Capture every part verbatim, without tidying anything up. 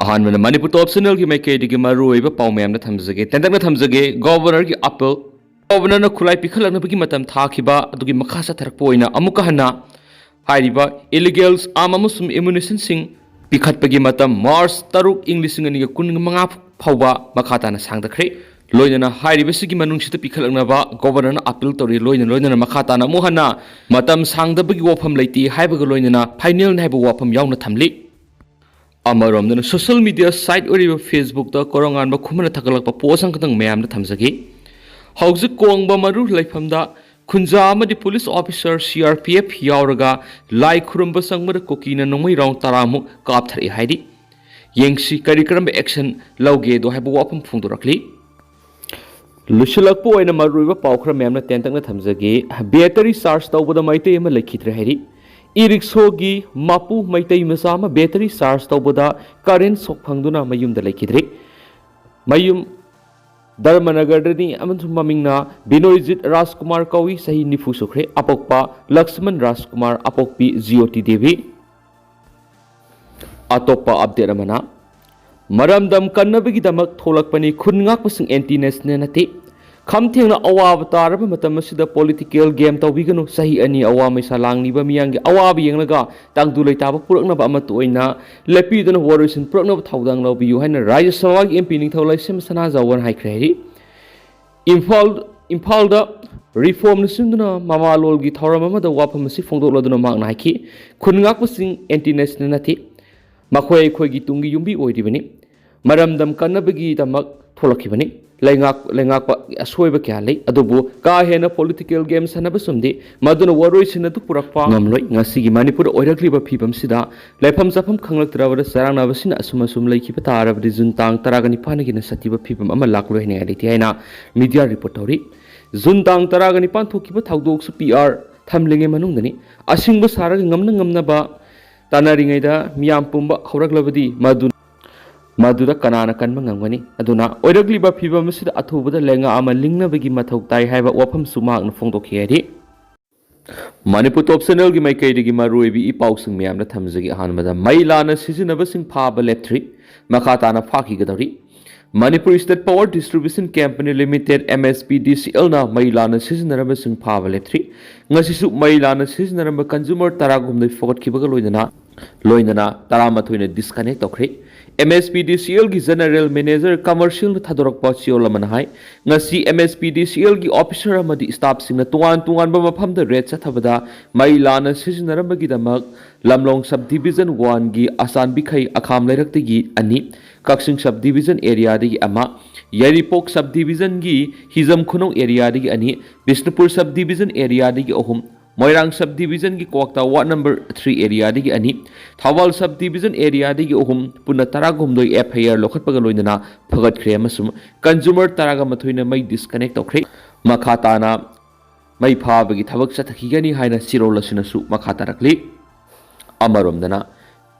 ꯑꯍꯥꯟꯕꯗ ꯃꯅꯤꯄꯨꯔ ꯇꯣꯞ ꯆꯦꯅꯦꯜꯒꯤ ꯃꯥꯏꯀꯩꯗꯒꯤ ꯃꯔꯨꯑꯣꯏꯕ ꯄꯥꯎ ꯃꯌꯥꯝꯅ ꯊꯝꯖꯒꯦ꯫ ꯇꯦꯟꯇꯛꯅ ꯊꯝꯖꯒꯦ, ꯒꯣꯕꯔꯅꯔꯒꯤ ꯑꯥꯄꯤꯜ꯫ ꯒꯣꯕꯔꯅꯔꯅ ꯈꯨꯠꯂꯥꯏ ꯄꯤꯈꯠꯂꯛꯅꯕꯒꯤ ꯃꯇꯝ ꯊꯥꯈꯤꯕ ꯑꯗꯨꯒꯤ ꯃꯈꯥ ꯆꯠꯊꯔꯛꯄ ꯑꯣꯏꯅ ꯑꯃꯨꯛꯀ ꯍꯟꯅ ꯍꯥꯏꯔꯤꯕ ꯏꯂꯤꯒꯦꯜꯁ ꯑꯥꯔꯝ ꯑꯃꯁꯨꯡ ꯑꯦꯃꯨꯅꯤꯁꯟꯁꯤꯡ ꯄꯤꯈꯠꯄꯒꯤ ꯃꯇꯝ ꯃꯥꯔꯆ ꯇꯔꯨꯛ, ꯏꯪ ꯂꯤꯁꯤꯡ ꯑꯅꯤꯒ ꯀꯨꯟꯃꯉꯥ ꯐꯥꯎꯕ ꯃꯈꯥ ꯇꯥꯅ ꯁꯥꯡꯊꯈ꯭ꯔꯦ꯫ ꯂꯣꯏꯅꯅ ꯍꯥꯏꯔꯤꯕꯁꯤꯒꯤ ꯃꯅꯨꯡꯁꯤꯗ ꯄꯤꯈꯠꯂꯛꯅꯕ ꯒꯣꯕꯔꯅꯔꯅ ꯑꯥꯄꯤꯜ ꯇꯧꯔꯤ꯫ ꯂꯣꯏꯅ ꯂꯣꯏꯅꯅ ꯃꯈꯥ ꯇꯥꯅ ꯑꯃꯨꯛ ꯍꯟꯅ ꯃꯇꯝ ꯁꯥꯡꯗꯕꯒꯤ ꯋꯥꯐꯝ ꯂꯩꯇꯦ ꯍꯥꯏꯕꯒ ꯂꯣꯏꯅꯅ ꯐꯥꯏꯅꯦꯜꯅꯤ ꯍꯥꯏꯕ ꯋꯥꯐꯝ ꯌꯥꯎꯅ ꯊꯝꯂꯤ꯫ ꯑꯃꯔꯣꯝꯗꯅ ꯁꯣꯁꯤꯌꯦꯜ ꯃꯤꯗꯤꯌꯥ ꯁꯥꯏꯠ ꯑꯣꯏꯔꯤꯕ ꯐꯦꯁꯕꯨꯛꯇ ꯀꯣꯔꯣꯉꯥꯟꯕ ꯈꯨꯃꯟꯅ ꯊꯥꯒꯠꯂꯛꯄ ꯄꯣꯁ ꯑꯃꯈꯛꯇꯪ ꯃꯌꯥꯝꯗ ꯊꯝꯖꯒꯦ꯫ ꯍꯧꯖꯤꯛ ꯀꯣꯡꯕ ꯃꯔꯨ ꯂꯩꯐꯝꯗ ꯈꯨꯟꯖꯥ ꯑꯃꯗꯤ police officer C R P F ꯌꯥꯎꯔꯒ ꯂꯥꯏ ꯈꯨꯔꯨꯝꯕ ꯆꯪꯕꯗ ꯀꯨꯀꯤꯅ ꯅꯣꯡꯃꯩ ꯔꯥꯎꯟ ꯇꯔꯥꯃꯨꯛ ꯀꯥꯞꯊꯔꯛꯏ ꯍꯥꯏꯔꯤ꯫ ꯌꯦꯡꯁꯤ ꯀꯔꯤ ꯀꯔꯝꯕ ꯑꯦꯛꯁꯟ ꯂꯧꯒꯦꯗꯣ ꯍꯥꯏꯕ ꯋꯥꯐꯝ ꯐꯣꯡꯗꯣꯔꯛꯂꯤ꯫ ꯂꯣꯏꯁꯤꯜꯂꯛꯄ ꯑꯣꯏꯅ ꯃꯔꯨꯑꯣꯏꯕ ꯄꯥꯎ ꯈꯔ ꯃꯌꯥꯝꯅ ꯇꯦꯟꯇꯛꯅ ꯊꯝꯖꯒꯦ꯫ ꯕꯦꯇꯔꯤ ꯆꯥꯔꯖ ꯇꯧꯕꯗ ꯃꯩꯇꯩ ꯑꯃ ꯂꯩꯈꯤꯗ꯭ꯔꯦ ꯍꯥꯏꯔꯤ꯫ ꯏ ꯔꯤꯛꯁꯣꯒꯤ ꯃꯄꯨ ꯃꯩꯇꯩ ꯃꯆꯥ ꯑꯃ ꯕꯦꯇꯔꯤ ꯆꯥꯔꯖ ꯇꯧꯕꯗ ꯀꯔꯦꯟ ꯁꯣꯛ ꯐꯪꯗꯨꯅ ꯃꯌꯨꯝꯗ ꯂꯩꯈꯤꯗ꯭ꯔꯦ꯫ ꯃꯌꯨꯝ ꯙꯔꯃꯅꯒꯔꯗꯅꯤ ꯑꯃꯁꯨꯡ ꯃꯃꯤꯡꯅ ꯕꯤꯅꯣꯏꯖꯤꯠ ꯔꯥꯖꯀꯨꯃꯥꯔ ꯀꯧꯏ, ꯆꯍꯤ ꯅꯤꯐꯨ ꯁꯨꯈ꯭ꯔꯦ꯫ ꯑꯄꯣꯛꯄ ꯂꯛꯁꯃꯟ ꯔꯥꯖꯀꯨꯃꯥꯔ, ꯑꯄꯣꯛꯄꯤ ꯖꯤꯑꯣꯇꯤ ꯗꯦꯕꯤ꯫ ꯑꯇꯣꯞꯄ ꯑꯞꯗꯦꯠ ꯑꯃꯅ, ꯃꯔꯝꯗꯝ ꯀꯟꯅꯕꯒꯤꯗꯃꯛ ꯊꯣꯛꯂꯛꯄꯅꯤ, ꯈꯨꯟ ꯉꯥꯛꯄꯁꯤꯡ ꯑꯦꯟꯇꯤ ꯅꯦꯁꯅꯦꯜ ꯅꯠꯇꯦ꯫ ꯈꯝ ꯊꯦꯡꯅ ꯑꯋꯥꯕ ꯇꯥꯔꯕ ꯃꯇꯝ ꯑꯁꯤꯗ ꯄꯣꯂꯤꯇꯤꯀꯦꯜ ꯒꯦꯝ ꯇꯧꯕꯤꯒꯅꯨ꯫ ꯆꯍꯤ ꯑꯅꯤ ꯑꯋꯥ ꯃꯩꯁꯥ ꯂꯥꯡꯂꯤꯕ ꯃꯤꯌꯥꯝꯒꯤ ꯑꯋꯥꯕ ꯌꯦꯡꯂꯒ ꯇꯪꯗꯨ ꯂꯩꯇꯥꯕ ꯄꯨꯔꯛꯅꯕ ꯑꯃꯠꯇ ꯑꯣꯏꯅ ꯂꯦꯞꯄꯤꯗꯨꯅ ꯋꯥꯔꯣꯏꯁꯤꯟ ꯄꯨꯔꯛꯅꯕ ꯊꯧꯗꯥꯡ ꯂꯧꯕꯤꯌꯨ ꯍꯥꯏꯅ ꯔꯥꯖ꯭ꯌ ꯁꯚꯥꯒꯤ ꯑꯦꯝ ꯄꯤ ꯅꯤꯡꯊꯧ ꯂꯩꯁꯦꯝꯕ ꯁꯅꯥꯖꯥꯎꯕꯅ ꯍꯥꯏꯈ꯭ꯔꯦ ꯍꯥꯏꯔꯤ꯫ ꯏꯝꯐꯥꯜ, ꯏꯝꯐꯥꯜꯗ ꯔꯤꯐꯣꯔꯝꯅ ꯁꯤꯟꯗꯨꯅ ꯃꯃꯥꯂꯣꯟꯒꯤ ꯊꯧꯔꯝ ꯑꯃꯗ ꯋꯥꯐꯝ ꯑꯁꯤ ꯐꯣꯡꯗꯣꯛꯂꯗꯨꯅ ꯃꯍꯥꯛꯅ ꯍꯥꯏꯈꯤ, ꯈꯨꯟ ꯉꯥꯛꯄꯁꯤꯡ ꯑꯦꯟꯇꯤ ꯅꯦꯁꯅꯦꯜ ꯅꯠꯇꯦ꯫ ꯃꯈꯣꯏ ꯑꯩꯈꯣꯏꯒꯤ ꯇꯨꯡꯒꯤ ꯌꯨꯝꯕꯤ ꯑꯣꯏꯔꯤꯕꯅꯤ꯫ ꯃꯔꯝꯗꯝ ꯀꯟꯅꯕꯒꯤ ꯗꯃꯛ ꯊꯣꯛꯂꯛꯈꯤꯕꯅꯤ꯫ ꯂꯩꯉꯥꯛ-, ꯂꯩꯉꯥꯛꯄ ꯑꯁꯣꯏꯕ ꯀꯌꯥ ꯂꯩ, ꯑꯗꯨꯕꯨ ꯀꯥ ꯍꯦꯟꯅ ꯄꯣꯂꯤꯇꯤꯀꯦꯜ ꯒꯦꯝ ꯁꯥꯟꯅꯕ ꯆꯨꯝꯗꯦ꯫ ꯃꯗꯨꯅ ꯋꯥꯔꯣꯏꯁꯤꯟ ꯑꯗꯨ ꯄꯨꯔꯛꯄ ꯉꯝꯂꯣꯏ꯫ ꯉꯁꯤꯒꯤ ꯃꯅꯤꯄꯨꯔꯗ ꯑꯣꯏꯔꯛꯂꯤꯕ ꯐꯤꯕꯝꯁꯤꯗ ꯂꯩꯐꯝ ꯆꯥꯐꯝ ꯈꯪꯂꯛꯇ꯭ꯔꯕꯗ ꯆꯔꯥꯡꯅꯕꯁꯤꯅ ꯑꯁꯨꯝ ꯑꯁꯨꯝ ꯂꯩꯈꯤꯕ ꯇꯥꯔꯕꯗꯤ ꯖꯨꯟ ꯇꯥꯡ ꯇꯔꯥꯒ ꯅꯤꯄꯥꯟꯗꯒꯤꯅ ꯁꯥꯊꯤꯕ ꯐꯤꯕꯝ ꯑꯃ ꯂꯥꯛꯂꯣꯏ ꯍꯥꯏꯅꯤꯡꯉꯥꯏ ꯂꯩꯇꯦ ꯍꯥꯏꯅ ꯃꯤꯗꯤꯌꯥ ꯔꯤꯄꯣꯔꯠ ꯇꯧꯔꯤ꯫ ꯖꯨꯟ ꯇꯥꯡ ꯇꯔꯥꯒ ꯅꯤꯄꯥꯟ ꯊꯣꯛꯈꯤꯕ ꯊꯧꯗꯣꯛꯁꯨ ꯄꯤ ꯑꯥꯔ ꯊꯝꯂꯤꯉꯩ ꯃꯅꯨꯡꯗꯅꯤ꯫ ꯑꯁꯤꯡꯕ ꯁꯥꯔꯒ ꯉꯝꯅ ꯉꯝꯅꯕ ꯇꯥꯟꯅꯔꯤꯉꯩꯗ ꯃꯤꯌꯥꯝ ꯄꯨꯝꯕ ꯍꯧꯔꯛꯂꯕꯗꯤ ꯃꯗꯨ, ꯃꯗꯨꯗ ꯀꯅꯥꯅ ꯀꯟꯕ ꯉꯝꯒꯅꯤ? ꯑꯗꯨꯅ ꯑꯣꯏꯔꯛꯂꯤꯕ ꯐꯤꯕꯝ ꯑꯁꯤꯗ ꯑꯊꯨꯕꯗ ꯂꯩꯉꯥꯛ ꯑꯃ ꯂꯤꯡꯅꯕꯒꯤ ꯃꯊꯧ ꯇꯥꯏ ꯍꯥꯏꯕ ꯋꯥꯐꯝꯁꯨ ꯃꯍꯥꯛꯅ ꯐꯣꯡꯗꯣꯛꯈꯤ ꯍꯥꯏꯔꯤ꯫ ꯃꯅꯤꯄꯨꯔ ꯇꯣꯞ ꯆꯦꯅꯦꯜꯒꯤ ꯃꯥꯏꯀꯩꯗꯒꯤ ꯃꯔꯨꯑꯣꯏꯕ ꯏ ꯄꯥꯎꯁꯤꯡ ꯃꯌꯥꯝꯗ ꯊꯝꯖꯒꯦ꯫ ꯑꯍꯥꯟꯕꯗ, ꯃꯩ ꯂꯥꯟꯅ ꯁꯤꯖꯤꯟꯅꯕꯁꯤꯡ ꯐꯥꯕ ꯂꯦꯞꯇ꯭ꯔꯤ, ꯃꯈꯥ ꯇꯥꯅ ꯐꯥꯈꯤꯒꯗꯧꯔꯤ꯫ Manipur state power distribution company limited, M S P D C L ꯅ ꯃꯩ ꯂꯥꯟꯅ ꯁꯤꯖꯤꯟꯅꯔꯝꯕꯁꯤꯡ ꯐꯥꯕ ꯂꯦꯞꯇ꯭ꯔꯤ꯫ ꯉꯁꯤꯁꯨ ꯃꯩ ꯂꯥꯟꯅ ꯁꯤꯖꯤꯟꯅꯔꯝꯕ ꯀꯟꯖꯨꯃꯔ ꯇꯔꯥꯒꯍꯨꯝꯗꯣꯏ ꯐꯥꯒꯠꯈꯤꯕꯒ ꯂꯣꯏꯅꯅ, ꯂꯣꯏꯅꯅ ꯇꯔꯥꯃꯥꯊꯣꯏꯅ ꯗꯤꯁꯀꯅꯦꯛ ꯇꯧꯈ꯭ꯔꯦ꯫ M S P D C L ꯒꯤ ꯖꯦꯅꯔꯦꯜ ꯃꯦꯅꯦꯖꯔ ꯀꯃꯔꯁꯤꯌꯦꯜꯅ ꯊꯥꯗꯣꯔꯛꯄ ꯆꯦꯔꯣꯜ ꯑꯃꯅ ꯍꯥꯏ, ꯉꯁꯤ M S P D C L ꯒꯤ ꯑꯣꯐꯤꯁꯥꯔ ꯑꯃꯗꯤ ꯁ꯭ꯇꯥꯐꯁꯤꯡꯅ ꯇꯣꯉꯥꯟ ꯇꯣꯉꯥꯟꯕ ꯃꯐꯝꯗ ꯔꯦꯗ ꯆꯠꯊꯕꯗ ꯃꯩ ꯂꯥꯟꯅ ꯁꯤꯖꯤꯟꯅꯔꯝꯕꯒꯤꯗꯃꯛ ꯂꯝꯂꯣꯡ ꯁꯕ ꯗꯤꯕꯤꯖꯟ ꯋꯥꯟꯒꯤ ꯑꯁꯥꯟꯕꯤꯈꯩ ꯑꯈꯥꯝ ꯂꯩꯔꯛꯇꯒꯤ ꯑꯅꯤ, ꯀꯛꯆꯤꯡ ꯁꯕ ꯗꯤꯕꯤꯖꯟ ꯑꯦꯔꯤꯌꯥꯗꯒꯤ ꯑꯃ, ꯌꯥꯏꯔꯤꯄꯣꯛ ꯁꯕ ꯗꯤꯕꯤꯖꯟꯒꯤ ꯍꯤꯖꯝ ꯈꯨꯅꯧ ꯑꯦꯔꯤꯌꯥꯗꯒꯤ ꯑꯅꯤ, ꯕꯤꯁꯅꯨꯄꯨꯔ ꯁꯕ ꯗꯤꯕꯤꯖꯟ ꯑꯦꯔꯤꯌꯥꯗꯒꯤ ꯑꯍꯨꯝ, ꯃꯣꯏꯔꯥꯡ ꯁꯕ ꯗꯤꯕꯤꯖꯟꯒꯤ ꯀ꯭ꯋꯥꯛꯇꯥ ꯋꯥꯔꯗ ꯅꯝꯕꯔ ꯊ꯭ꯔꯤ ꯑꯦꯔꯤꯌꯥꯗꯒꯤ ꯑꯅꯤ, ꯊꯧꯕꯥꯜ ꯁꯕ ꯗꯤꯕꯤꯖꯟ ꯑꯦꯔꯤꯌꯥꯗꯒꯤ ꯑꯍꯨꯝ, ꯄꯨꯟꯅ ꯇꯔꯥꯍꯨꯝꯗꯣꯏ F I R ꯂꯧꯈꯠꯄꯒ ꯂꯣꯏꯅꯅ ꯐꯒꯠꯈ꯭ꯔꯦ ꯑꯃꯁꯨꯡ ꯀꯟꯖꯨꯃꯔ ꯇꯔꯥꯒ ꯃꯥꯊꯣꯏꯅ ꯃꯩ ꯗꯤꯁꯀꯅꯦꯛ ꯇꯧꯈ꯭ꯔꯦ꯫ ꯃꯈꯥ ꯇꯥꯅ ꯃꯩ ꯐꯥꯕꯒꯤ ꯊꯕꯛ ꯆꯠꯊꯈꯤꯒꯅꯤ ꯍꯥꯏꯅ ꯆꯦꯔꯣꯜ ꯑꯁꯤꯅꯁꯨ ꯃꯈꯥ ꯇꯥꯔꯛꯂꯤ꯫ ꯑꯃꯔꯣꯝꯗꯅ,